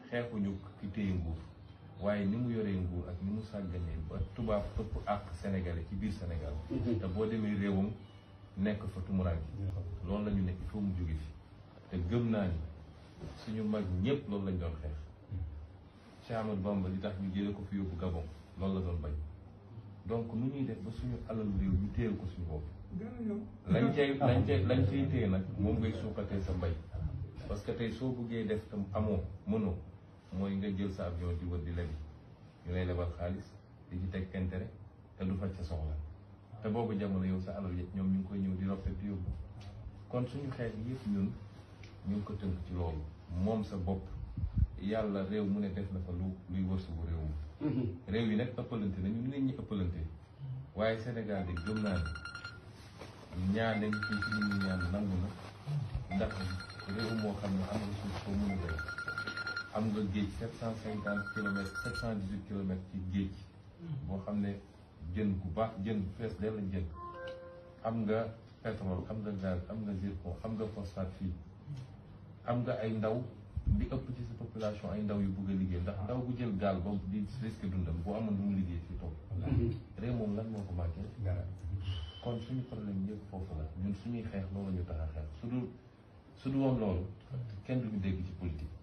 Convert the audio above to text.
xeexuñu ki téye nguur waaye ni mu yoree nguur ak ni mu sàgganee ba tubaab ëpp ak sénégalais ci biir Sénégal te boo demee réewam nekk fa tumuraanke loolu la ñu nekk il faut mu jóge fi te gëm naa ni suñu mag ñëpp loolu lañ doon xeex Cheikh Ahmadou Bamba li tax ñu jëlee ko fi yóbbu Gabon loolu la doon bañ donc nu ñuy def ba suñu alal réew ñu téyel ko suñu bopp lañ cay téye nag moom ngay suuxatee sa mbay parce que tey soo bëggee def tam amoo mënoo mooy nga jël sa avion di wër di lebi ñu lay lebal xaalis di ci teg intérêt te du faj sa soxla te boobu jamono yow sa alal yëpp ñoom ñu ngi koy ñëw di roppet di yóbbu kon suñu xeet yëpp ñun ñu ngi ko tënk ci loolu moom sa bopp yàlla réew mu ne def na fa luy wërsëgu réew mi réew yi nag ëppalante nañu nit ñi ëppalante waaye Sénégal de gëm naa ne ñaan nañ fii ci nit ñi ñaan nangu na ndax réew moo xam ne am nga suuf soo mën a béy am nga géej 750 kilomètres 718 kilomètres ci géej boo xam ne jën gu baax jën fees dell la jën am nga pétrole am nga gaz am nga zircon am nga phosphate fii am nga ay ndaw di ëpp ci sa population ay ndaw yu bëgg a liggéey ndax ndaw bu jël gaal ba di risque dundam boo amoon du mu liggéey fii toog réew moom lan moo ko manqué kon suñu problème yëpp foofu la ñun suñuy xeex loolu ñu tax a xeex su du woon loolu kenn duñu dégg ci politique